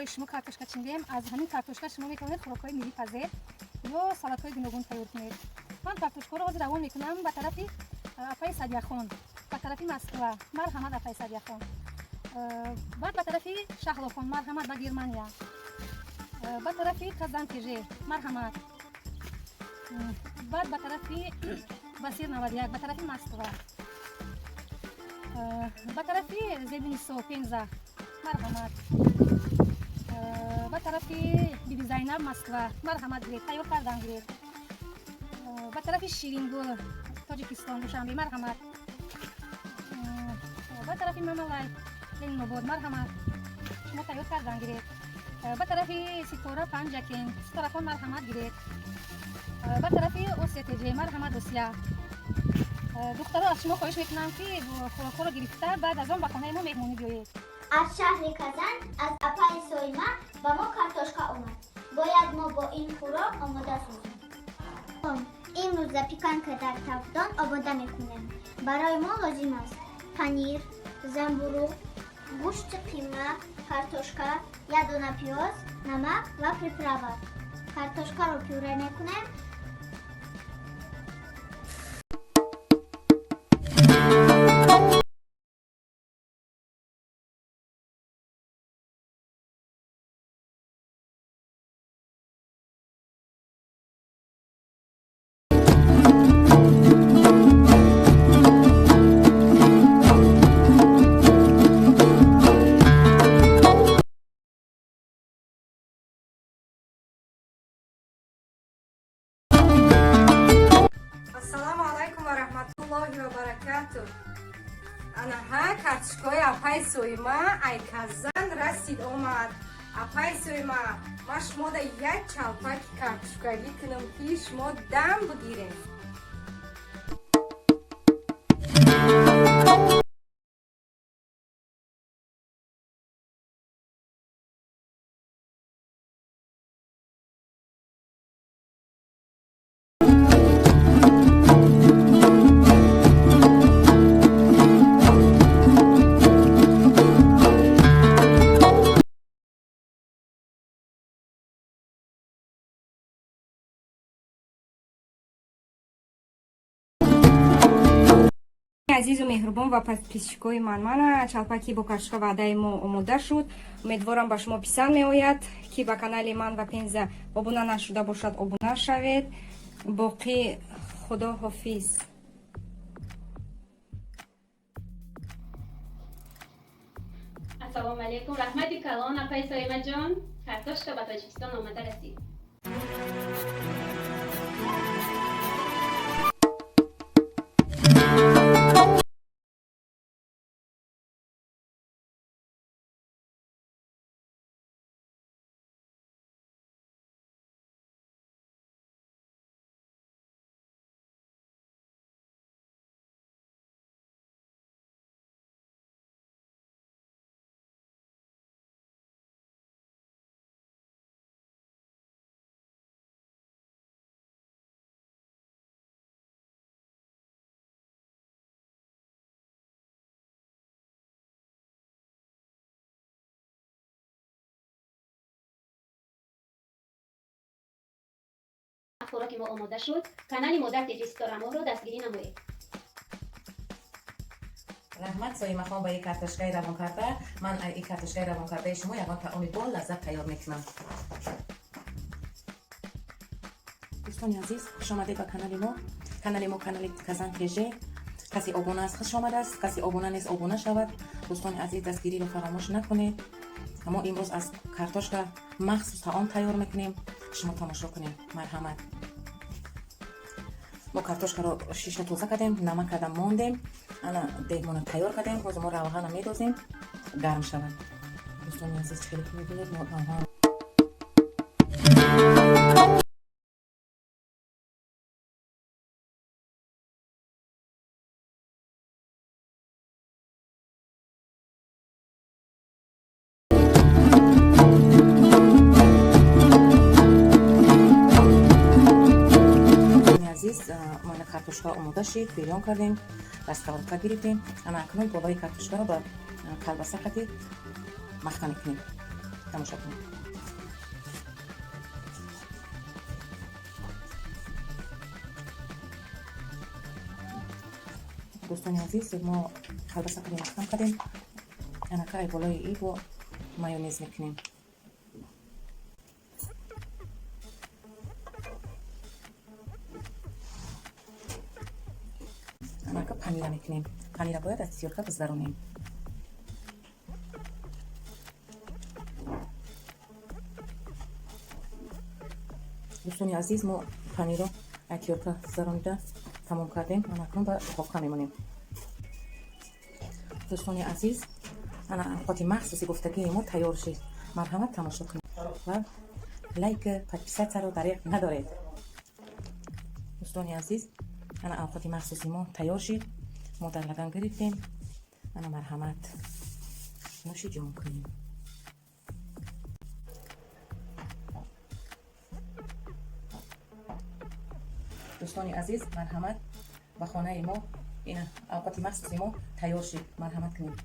Барои шумо картошка чиндем. Аз ҳамин картошка шумо метавонед хӯрокҳои миллӣ пазед ё салатҳои гуногун тайёр кунед. Ман картошкаро ҳозир равон мекунам ба тарафи апаи Садияхон, ба тарафи Москва. Марҳамат, апаи Садияхон. Баъд ба тарафи Шаҳлохон, марҳамат, ба Германия, ба тарафи Казантеже, марҳамат. Баъд ба тарафи Басир 91, ба тарафи Москва, ба тарафи Зебинисо, Пенза, марҳамат. Ба тарафи Биби Зайнаб, Москва, марҳамат, гиред, тайёр кардан гиред. Ба тарафи Ширингул, Тоҷикистон, Душанбе, марҳамат. Ба тарафи Мамалай, Ленинобод, марҳамат, шумо тайёр кардан гиред. Ба тарафи Ситора, Панҷакен, Ситорахон, марҳамат, гиред. Ба тарафи Осия ТЖ, марҳамат, Осия. Духтаро, аз шумо хоҳиш мекунам, ки хӯрокҳоро гирифта, баъд аз он ба хонаи мо меҳмонӣ биёед. Аз шаҳри Казан аз апаи Соима ба мо картошка омад. Бояд мо бо ин хӯрок омода созем. Имрӯз запеканка дар тафдон омода мекунем. Барои мо лозим аст панир, замбуруғ, гӯшти қима, картошка, як дона пиёз, намак ва приправа. Картошкаро пюре мекунем. Ассалому алайкум ва раҳматуллоҳи ва баракату. Анаҳа, картошкаҳои апаи Соима ай Казан расид, омад. Апаи Соима, ман шумода як чалпаки картошкагӣ кунам, ки шумо дам бигирем. Азизу меҳрубон ва подписчикои ман, мана чалпаки бо картошка ваъдаи мо омода шуд. Умедворам, ба шумо писанд меояд. Ки ба канали ман ва Пенза обуна нашуда бошад, обуна шавед. Боқӣ худо ҳофиз. Ассалому алайкум, раҳмати калон, апаи Соимаҷон, картошка ба Тоҷикистон омада расид. Хӯроки мо омода шуд. Канали Модар ТЖ Ситорамоҳро дастгирӣ намоед. Раҳмат, Соимахон, ба ин картошкаи равон карда. Ман ин картошкаи равон кардаи шумо ягон таоми бо лаззат тайёр мекунам. Дӯстони азиз, хуш омадед ба канали мо. Канали мо канали Казан ТЖ. Касе обуна аст, хуш омадааст, касе обуна нест, обуна шавад. Дӯстони азиз, дастгириро фаромӯш накунед. Мо имрӯз аз картошка махсус таом тайёр мекунем, шумо тамошо кунед, марҳамат. Мо картошкаро шишта тоза кардем, намак карда мондем, ана дегмона тайёр кардем. Ҳозир мо равғана медозем, гарм шавад. Дӯстони азиз, хеле ки мебинед, мо равған азиз, мана картошка омода шид, бирён кардем, дар сковородка гирифтем. Ана акнун болои картошкаро ба колбаса қати махта мекунем. Тамошо кунед. Дӯстони азиз, мо колбаса кардем, маҳкам кардем. Анака ай болои и бо майонез мекунем. Анака панира мекунем. Панира бояд аз тёрка гузаронем. Дӯстони азиз, мо паниро аз тёрка гузаронида тамом кардем. Анакнун ба духовка мемонем. Дӯстони азиз, ана авқоти махсуси гуфтагии мо тайёр шид. Марҳамат, тамошо кунед ва лайк, подписаться ро дареғ надоред. Дӯстони азиз, ана авқоти махсуси мо тайёр шид. Мо дар лаган гирифтем. Ана, марҳамат, нӯши ҷон кунем. Дӯстони азиз, марҳамат ба хонаи мо. Ина авқоти махсуси мо тайёр шид, марҳамат кунем.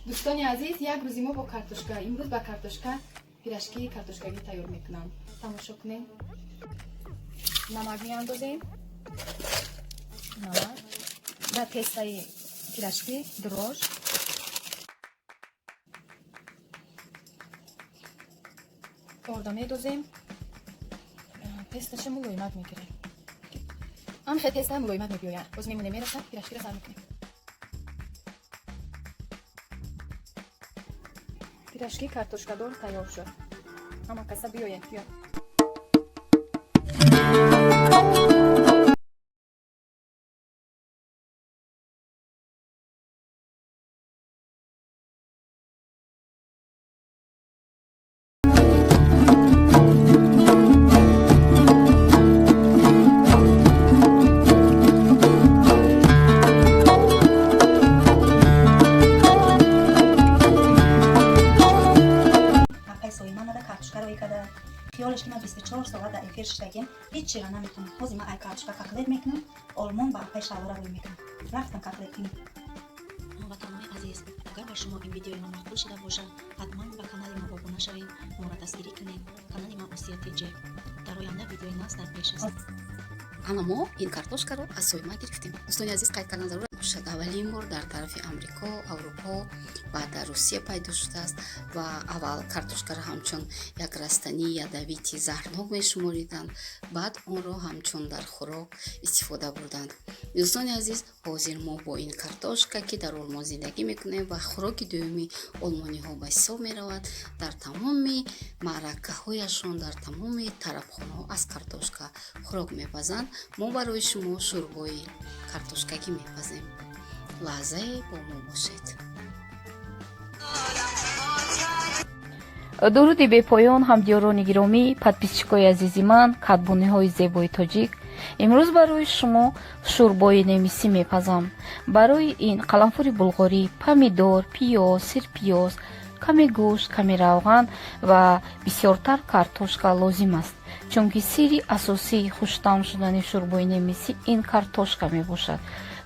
Дӯстони азиз, як рӯзи мо бо картошка. Имрӯз ба картошка пирожки картошкагӣ тайёр мекунам. Тамошо кунем. Намак меандозем, намак ва тестаи пирожки, дрожжи, орда медозем. Тесташа мулоимак мегирем. Ам хел теста мулоимак мебиёяд. Боз мемонем, мерасад, пирожкиро сар мекунем. Пирожки картошкадор тайёр шуд. Ҳама каса биёед, биё. Апай Соима мада картошка роӣ карда. Хиёлеш ки ман 24 соат дар эфир шиштагим, ҳеҷ чира наметавонам. Ҳозир ман ай картошка котлет мекунам, Олмон ба апай шалвора рӯй мекунам. Рафтам котлет кунем. Ҳамватанони азиз, агар ба шумо ин видеои мо маъқул шуда бошад, ҳатман ба канали мо обуна шавед, моро дастгирӣ кунед. Канали мо Осия ТЖ. Дар оянда видеои нав дар пеш аст. Ана мо ин картошкаро аз Соима гирифтем. Дӯстони азиз, қайд кардан зарур бошад, аввалин бор дар тарафи Амрико, Аврупо ва дар Русия пайдо шудааст ва аввал картошкаро ҳамчун як растании ядовитый, заҳрнок мешумориданд, баъд онро ҳамчун дар хӯрок истифода бурданд. Дӯстони азиз, ҳозир мо бо ин картошка, ки дар Олмон зиндагӣ мекунем ва хӯроки дуюми олмониҳо ба ҳисоб меравад, дар тамоми маъракаҳояшон, дар тамоми тарабхонаҳо аз картошка хӯрок мепазанд. Мо барои шумо шӯрбои картошкагӣ мепазем. Лаҳзае бо мо бошед. Дуруди бепоён, ҳамдиёрони гиромӣ, подписчикои азизи ман, кадбониҳои зебои тоҷик. Имрӯз барои шумо шӯрбои немисӣ мепазам. Барои ин қаламфури булғорӣ, помидор, пиёз, сирпиёз, каме гӯшт, каме равған ва бисёртар картошка лозим аст, чунки сирри асосии хуштаъм шудани шӯрбои немисӣ ин картошка мебошад.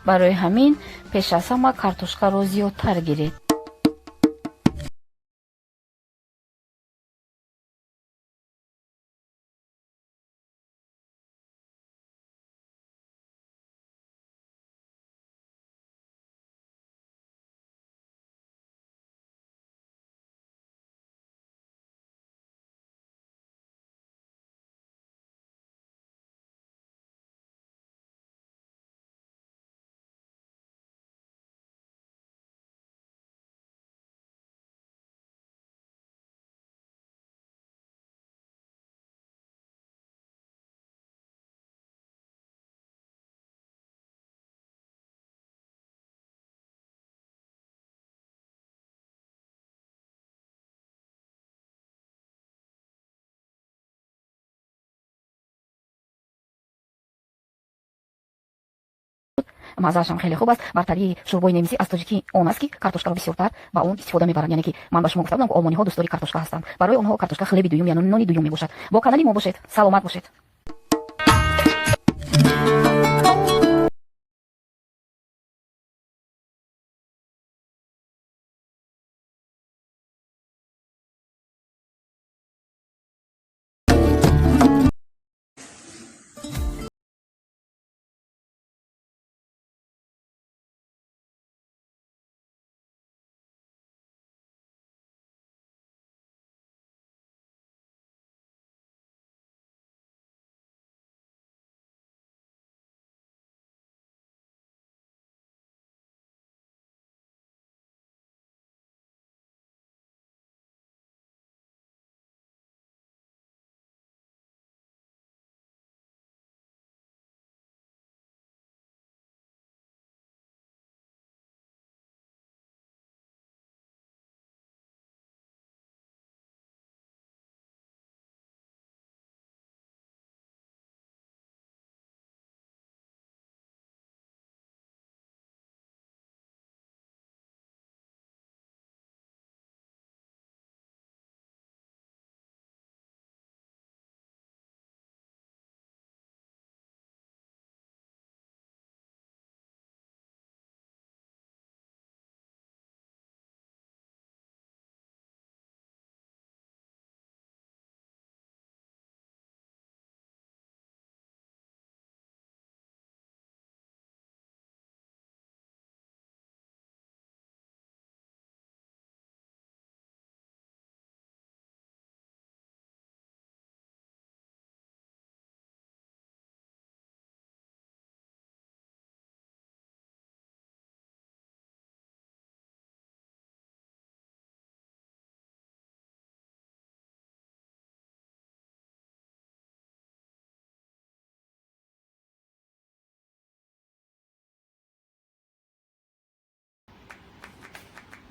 Барои ҳамин пеш аз ҳама картошкаро зиёдтар гиред. Маззаашам хеле хуб аст. Бартарии шӯрбои немисӣ аз тоҷикӣ он аст, ки картошкаро бисёртар ба он истифода мебаранд. Яъне ки ман ба шумо гуфта будам, ки олмониҳо дӯстдори картошка ҳастанд. Барои онҳо картошка хлеби дуюм, яъне нони дуюм мебошад. Бо канали мо бошед, саломат бошед.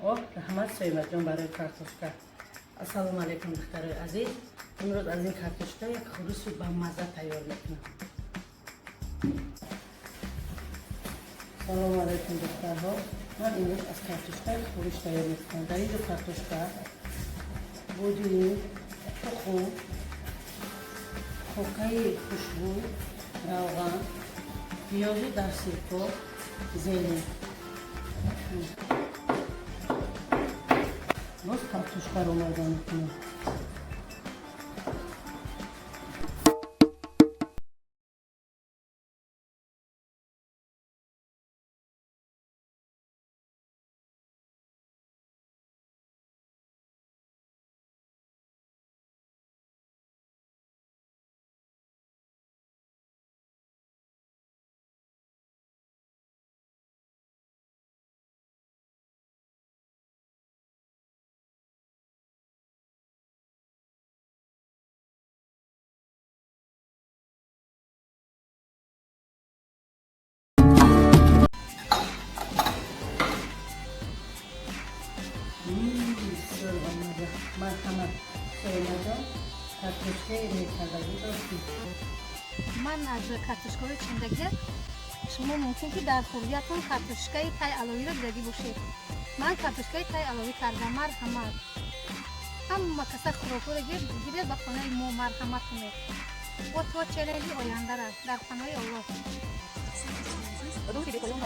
Оҳ, раҳмат, Соимаҷон, барои картошка. Ассалому алайкум, духтарои азиз. Имрӯз аз ин картошка як хӯриши бамаза тайёр мекунам. Салому алайкум, духтарҳо. Ман имрӯз аз картошка як хӯриш тайёр мекунам. Дар инҷо картошка, бодиринг, тухм, хокаи хушбӯй, равған, пиёзи дар сирко, зелень. Боз картошкаро майда мекунам. Бисёр бамаза. Марҳамат, Соимаҷон, картошкаи мекардагӣ доштӣ. Ман аз картошкаҳои чиндагия. Шумо мумкин ки дар хурдиятон картошкаи тай аловиро дидагӣ бошед. Ман картошкаи тай аловӣ кардам. Марҳамат, ҳама каса хӯрокҳоро гиред, ба хонаи мо марҳамат кунед. Бо то челленҷи ояндара, дар паноҳи Аллоҳ. Рӯзи бепоён.